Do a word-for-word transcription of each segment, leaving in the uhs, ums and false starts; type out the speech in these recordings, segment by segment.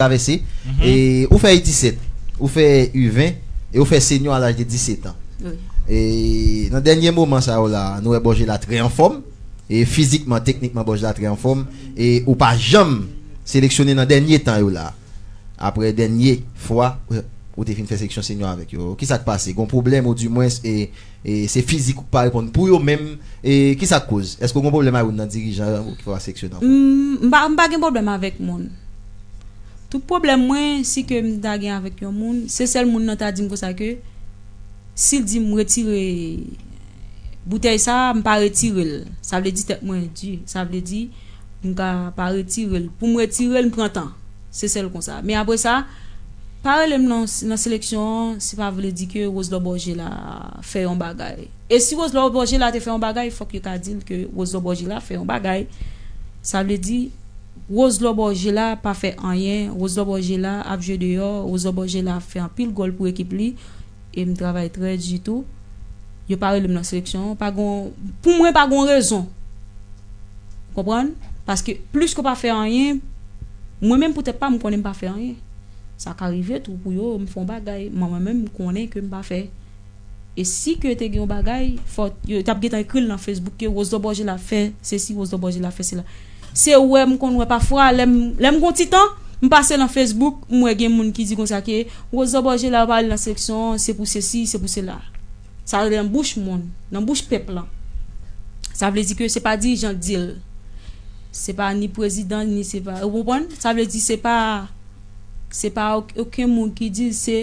travèse. E ou fè U disèt, ou fè U ven, e ou fè senior a laj de disèt an. E nan dènye moman sa yo la, nou wè Borgela trè anfòm, e fizikman, teknikman, Borgela trè anfòm, e ou pa janm seleksyone nan dènye tan yo la. Apre dènye fwa, ou te fin fè seleksyon senior avèk yo. Kisa k pase? Gon pwoblèm, ou dimwens, e, e se fizik ou k pa reponn pou yo menm? E kisa k koz? Èske w gon pwoblèm ak youn nan dirijan yo ki fè w pa seleksyone ankò? M, m pa, m pa gen pwoblèm avèk moun. Tout pwoblèm mwen, si ke m ta gen avèk yon moun, se sèl moun nan ta di m konsa ke, si l di m retire boutèy sa a, m pa retire l, sa vle di tèt mwen di. Sa vle di, m ka pa retire l. Pou m retire l, m pran tan. Se sèl konsa. Men apre sa, pa rele m nan, nan seleksyon an, se pa vle di ke Roselot Borgela fè yon bagay. E si Roselot Borgela te fè yon bagay, fòk yo ka di l ke Roselot Borgela fè yon bagay. Sa vle di, Roselot Borgela pa fè anyen, Roselot Borgela ap jwe deyò, Roselot Borgela fè anpil gòl pou ekip li, e m travay trè di tou. Yo pa rele m nan seleksyon an, pa gon, pou mwen pa gon rezon. Konprann? Paske plis ke w pa fè anyen, mwen menm pou tèt pa m, m konnen m pa fè anyen. Sa ka rive tou pou yo, m fè yon bagay, men mwen menm m konnen ke m pa fè. E si ke te gen yon bagay, fò yo t ap gentan ekri l nan Facebook ke Roselot Borgela fè sesi, Roselot Borgela fè sela. Se wè m konn wè pafwa, lè m, lè m gon ti tan, m pase nan Facebook, m wè gen moun ki di konsa ke Roselot Borgela pa al nan seleksyon, se pou sesi, se pou sela. Sa nan bouch moun, nan bouch pèp lan. Sa vle di ke se pa dirijan k di l. Se pa ni prezidan, ni se pa, ou konprann? Sa vle di se pa, se pa ok-, okenn moun ki di l, se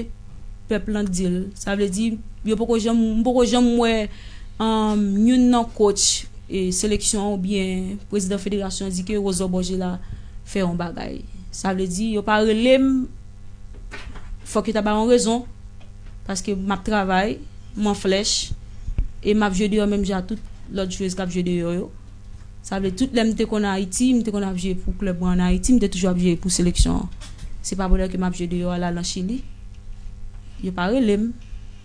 pèp lan k di l. Sa vle di, yo poko janm, m poko janm wè, um, youn nan coach, e, seleksyon oubyen prezidan federasyon di ke Roselot Borgela fè yon bagay. Sa vle di, yo pa rele m, fòk yo ta ba yon rezon, paske m ap travay, m an flèch, e m ap jwe deyò menm jan ak tout lòt jwez k ap jwe deyò yo. Sa vle di, tout lè m te konn Ayiti, m te konn ap jwe pou klèb mwen ann Ayiti, m te toujou ap jwe pou seleksyon an. Se pa pandan ke m ap jwe deyò a la nan Chili. Yo pa rele m,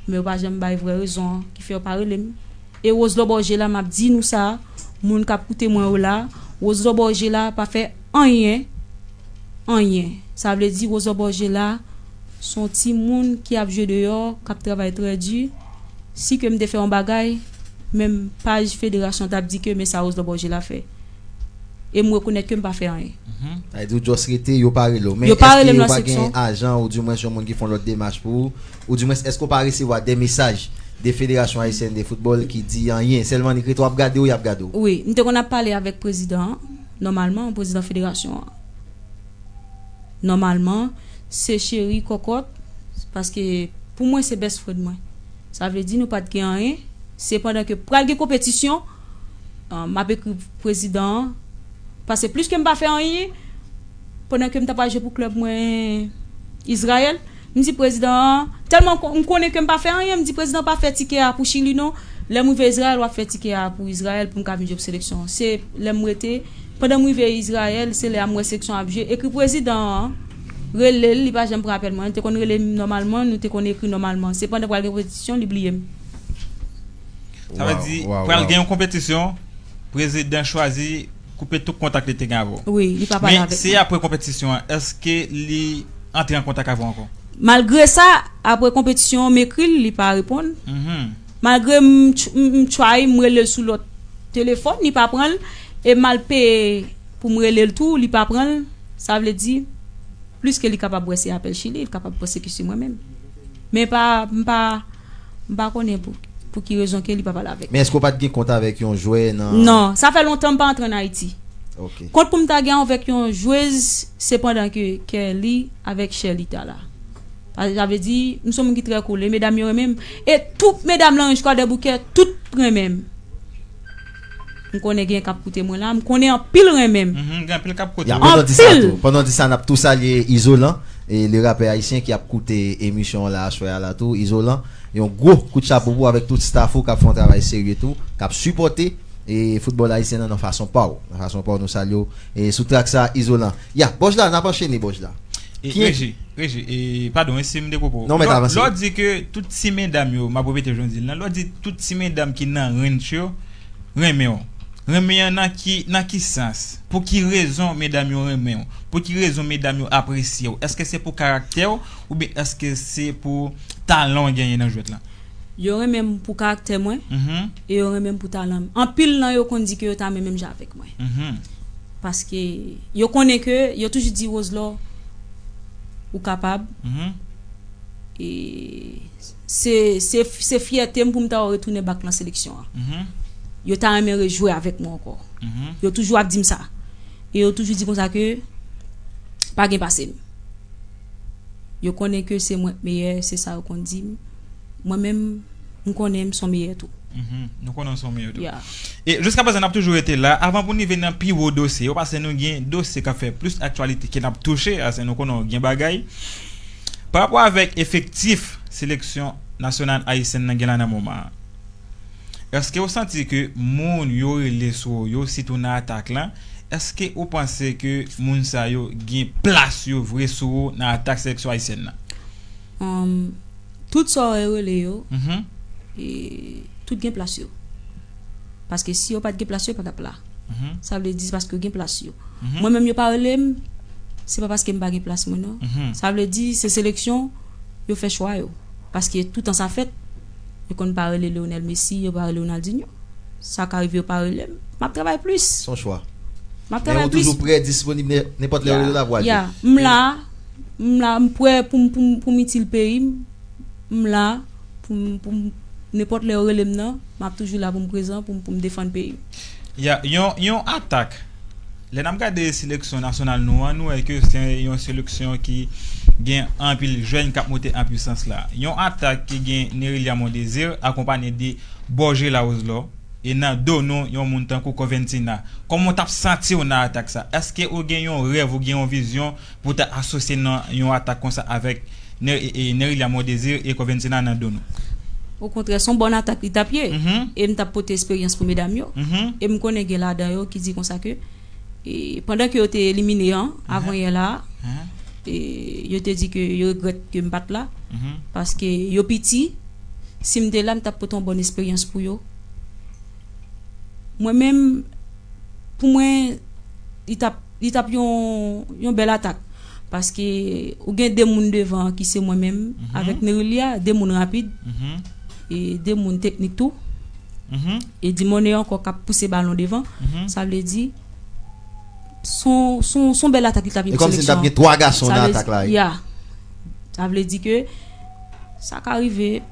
men yo pa janm bay vrè rezon an ki fè yo pa rele m. E Roselot Borgela, m ap di nou sa, moun k ap koute mwen yo la, Roselot Borgela pa fè anyen, anyen. Sa vle di, Roselot Borgela, se yon timoun ki ap jwe deyò, k ap travay trè di. Si ke m te fè yon bagay, menm paj federasyon t ap di ke men sa Roselot Borgela fè. E m rekonèt ke m pa fè anyen. Mhm. Sa vle di ou just rete, yo pa rele w. Men Yo pa èske rele m yo nan pa gen seksyon. Ajan, ou dimwens yon moun ki fè yon lòt demach pou ou? Ou dimwens, èske w pa resevwa de mesaj de Federasyon Ayisyèn de Foutbòl ki di anyen? Sèlman annik rete w ap gade w, y ap gade w. Wi, m te konn ap pale avèk prezidan an, nòmalman, prezidan federasyon an. Nòmalman, se cheri kòkòt, paske pou mwen se best friend mwen. Sa vle di nou pa t gen anyen. Se pandan ke pral gen konpetisyon, ah, m ap ekri prezidan an. Paske plis ke m pa fè anyen, pandan ke m ta pral jwe pou klèb mwen Izrayèl, m di prezidan an, tèlman m konnen ke m pa fè anyen, m di prezidan pa fè tikè a pou Chili non. Lè m rive Izrayèl, w ap fè tikè a pou Izrayèl pou m ka vin jwe pou seleksyon an. Se lè m rete, pandan m rive Izrayèl, se lè a m wè seleksyon ap jwe. Ekri prezidan an, rele l, li pa janm pran apèl mwen. Li te konn rele m nòmalman, nou te konn ekri nòmalman. Se pandan pral gen konpetisyon, li bliye m. Sa vle di, pral gen yon konpetisyon, prezidan chwazi koupe tout kontak li te gen avè w. Wi, li pa pale avèk mwen. Men se apre konpetisyon an, èske li antre an kontak avè w ankò? Malgre sa, apre konpetisyon an, m ekri l, li pa reponn. Mhm. Malgre m, m, m try, m rele l sou lòt telefòn, li pa pran l. E m al peye pou m rele l tou, li pa pran l. Sa vle di, plis ke li kapab wè se apèl Chili, li kapab panse ke se mwen menm. Men pa, m pa, m pa konnen pou, pou ki rezon ke li pa pale avèk mwen. Men èske w pa t gen kont avèk yon jwè nan... Non, sa fè lontan m pa antre ann Ayiti. Ok. Kont pou m ta gen avèk yon jwez, se pandan ke Kelly avèk Sherlita la. Sa vle di, m se yon moun ki trè cool, e medam yo renmen m. E tout medam lan Ranch Kwadèboukè, tout renmen m. M konnen gen k ap koute mwen la, m konnen anpil renmen m. Mhm, gen anpil k ap koute w. Ya, pandan w di sa tou, pandan w di sa, n ap tou salye Izolan, e le rapè ayisyen ki ap koute emisyon an la aswè a la tou. Izolan, yon gwo kout chapo pou w avèk tout staff ou k ap fè yon travay serye tou, k ap sipòte e foutbòl ayisyen an nan fason pa w. Nan fason pa w, nou salye w. E sou trak sa, Izolan. Ya, Bòj la, n ap anchene, Bòj la. E, Reji, Reji, e, padon, e si m dekoupe w. Non, mèt avanse. Lè w di ke tout ti medam yo, m ap repete jan w di l lan, lè w di tout ti medam ki nan Ranch yo renmen w. Renmen an nan ki, nan ki sans? Pou ki rezon medam yo renmen w? Pou ki rezon medam yo apresye w? Èske se pou karaktè w oubyen èske se pou talan w genyen nan jwèt lan? Yo renmen m pou karaktè mwen, mhm, e yo renmen m pou talan m. Anpil nan yo konn di ke yo ta renmen menm jan avèk mwen. Mhm. Paske yo konnen ke, yo toujou di Roselor, ou kapab. Mhm. E se, se, se fyète m pou m ta retounen bak nan seleksyon an. Mhm. Yo ta renmen rejwe avèk mwen ankò. Mhm. Yo toujou ap di m sa. E yo toujou di konsa ke pa gen pase m. Yo konnen ke se mwen k meyè, se sa yo konn di m. Mwen menm, m konnen m se yon meyè tou. Mhm. Nou konnen w se yon meyè tou. Yeah. E jiskaprezan, n ap toujou rete la. Avan pou n rive nan pi wo dosye yo, paske nou gen dosye k ap fè plis aktyalite ke n ap touche, paske nou konnen w gen bagay. Pa rapò avèk efektif seleksyon nasyonal ayisyèn nan gen la nan moman an, èske w santi ke moun yo rele sou ou yo, sitou nan atak lan, èske ou panse ke moun sa yo gen plas yo vre sou ou nan atak seleksyon ayisyèn nan? Ahn, tout sa w wè yo rele yo, mhm, e, tout gen plas yo. Paske si yo pa t gen plas yo, yo pa t ap la. Mhm. Sa vle di se paske yo gen plas yo. Mhm. Mwen menm, yo pa rele m, se pa paske m pa gen plas mwen, non. Mhm. Sa vle di se seleksyon, yo fè chwa yo. Paske toutan sa fèt, yo konn pa rele Lionel Messi, yo pa rele Ronaldinho. Sa ka rive yo pa rele m, m ap travay plis. Se yon chwa. M ap travay plis. Men ou toujou prè, disponib, nen-, nenpòt lè yo rele w la pou w al jwe. Ya, m la, m la, m prè pou m, pou m, pou m itil peyi m. M la pou m, pou m, nenpòt lè yo rele m nan, m ap toujou la pou m prezan, pou m, pou m defann peyi m. Ya, yon, yon atak. Lè n ap gade seleksyon nasyonal nou an, nou wè ke se yon seleksyon ki gen anpil jèn k ap monte an pwisans la. Yon atak ki gen Nerelia Mondésir akonpaye de Borgella Roselor, e nan do nou yon moun tankou Coventina. Kòman w t ap santi w nan atak sa? Èske ou gen yon rèv, ou gen yon vizyon pou w ta asosye nan yon atak konsa avèk Ne-, e, e, Nerelia Mondésir e Coventina nan do nou? Okontrè, se yon bòn atak li t ap ye. Mhm. E m t ap pote esperyans pou medam yo. Mhm. E m konnen gen ladan yo ki di konsa ke, e, pandan ke yo te elimine an, mhm, avan yè la, mhm, e, yo te di ke yo regrèt ke m pa t la, mhm, paske yo piti. Si m te la, m t ap pote yon bòn esperyans pou yo. Mwen menm, pou mwen, li t ap, li t ap yon, yon bèl atak. Paske ou gen de moun devan ki se mwen menm, mhm, avèk Nerelia, de moun rapid, mhm, e de moun teknik tou. Mhm. E Dimone ankò k ap pouse balon devan. Mhm. Sa vle di, son, son, son bèl atak li t ap ye pou seleksyon an. E kòmsi n t ap gen twa gason nan atak la, wi. Ya. Sa vle di ke sa ka rive.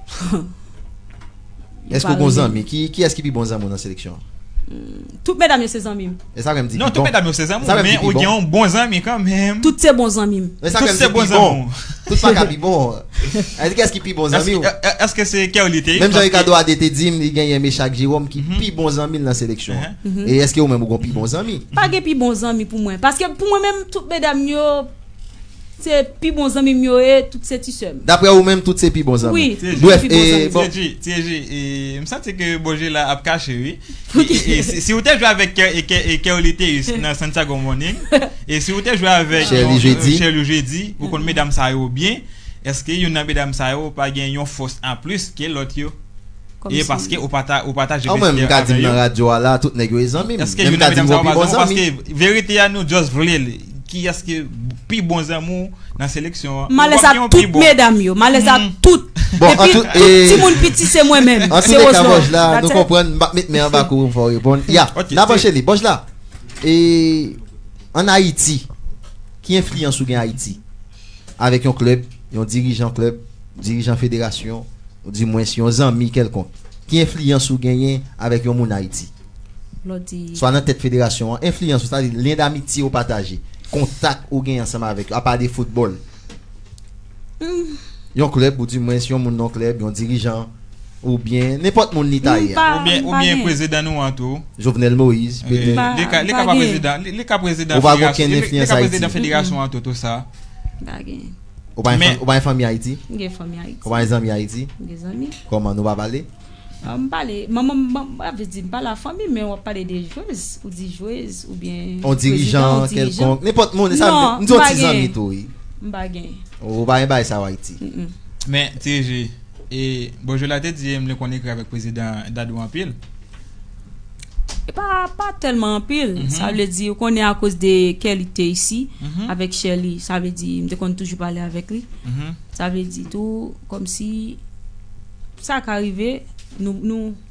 Èske ou gon zanmi? Ki, kiyès ki pi bon zanmi w nan seleksyon an? Hmm, tout medam yo se zanmi m. E sa k fè m di pi bon. Non, tout medam yo se zanmi w, men ou gen yon bon zanmi kanmenm. Tout se bon zanmi m. E sa k fè m di pi bon. Tout pa ka pi bon. Èske kiyès ki pi bon zanmi w? Èske, è-, è-, èske se Kerly Théus? Menm jan Ricardo Adé te di m, li genyen Mechak Jérôme ki pi bon zanmi l nan seleksyon an. Mhm. E èske ou menm ou gon pi bon zanmi? Pa gen pi bon zanmi pou mwen. Paske pou mwen menm, tout medam yo, se pi bon zanmi m yo ye, tout se ti sè m. Daprè ou menm, tout se pi bon zanmi. Wi, tout se pi bon zanmi. Brèf, e, bon. T J, T J, e, m santi ke Borgella ap kache, wi. E, e, si, si ou te jwe avèk Ke-, e, Ke-, e, Kerly Théus nan Santiago Morning, e si ou te jwe avèk Sherly Jeudi, ou konn medam sa yo byen, èske youn nan medam sa yo pa gen yon fòs anplis ke lòt yo? E paske ou pata-, ou pataje respè avè yo. Mwen, m ka di m nan radyo a la, tout nèg yo e zanmi m. Èske youn nan medam sa yo pa zanmi w? Paske verite a, nou just vle l. Kiyès ki pi bon zanmi w nan seleksyon an? M alèz ak tout medam yo. M alèz ak tout. Epi tout timoun piti se mwen menm. An tou le ka, Bòjla, nou konprann, m p ap met men anba kou pou m fè w reponn. Ya, n ap anchene. Bòjla, e, ann Ayiti, ki enfliyans ou gen Ayiti? Avèk yon klèb, yon dirijan klèb, dirijan federasyon, ou di mwens yon zanmi kèlkonk. Ki enfliyans ou genyen avèk yon moun Ayiti? Swa nan tèt federasyon an, enfliyans ou, sa vle di lyen damitye ou pataje, kontak ou genyen ansanm avèk yo, apa de foutbòl. Hmm. Yon klèb, ou di mwens yon moun nan klèb, yon dirijan, oubyen nenpòt moun li ta ye a. Oubyen, oubyen prezidan nou an tou. Jovenel Moïse, petèt. Li ka, li ka pa prezidan, li, li ka prezidan federasyon, li, li ka prezidan federasyon an tou, tou sa. M pa gen. Ou pa gen fanmi Ayiti? M gen fanmi Ayiti. Ou pa gen zanmi Ayiti? M gen zanmi. Kòman, nou pa pale? Ah, m pale, manman m, m, m, m vle di, m pale a fanmi, men w ap pale de jwez, ou di jwez, oubyen yon dirijan kèlkonk, nenpòt moun, e sa m di, m di yon ti zanmi tou, wi. M pa gen. Ou pa gen bagay sa yo Ayiti. Mm-mm. Men, T J, e, Bòjla te di m li konn ekri avèk prezidan Dadou anpil. E pa, pa tèlman anpil. Sa vle di, ou konnen, akoz de Kelly te isi, avèk Shelly, sa vle di, m te konn toujou pale avèk li. Sa vle di tou, kòmsi sa ka rive, nou, nou,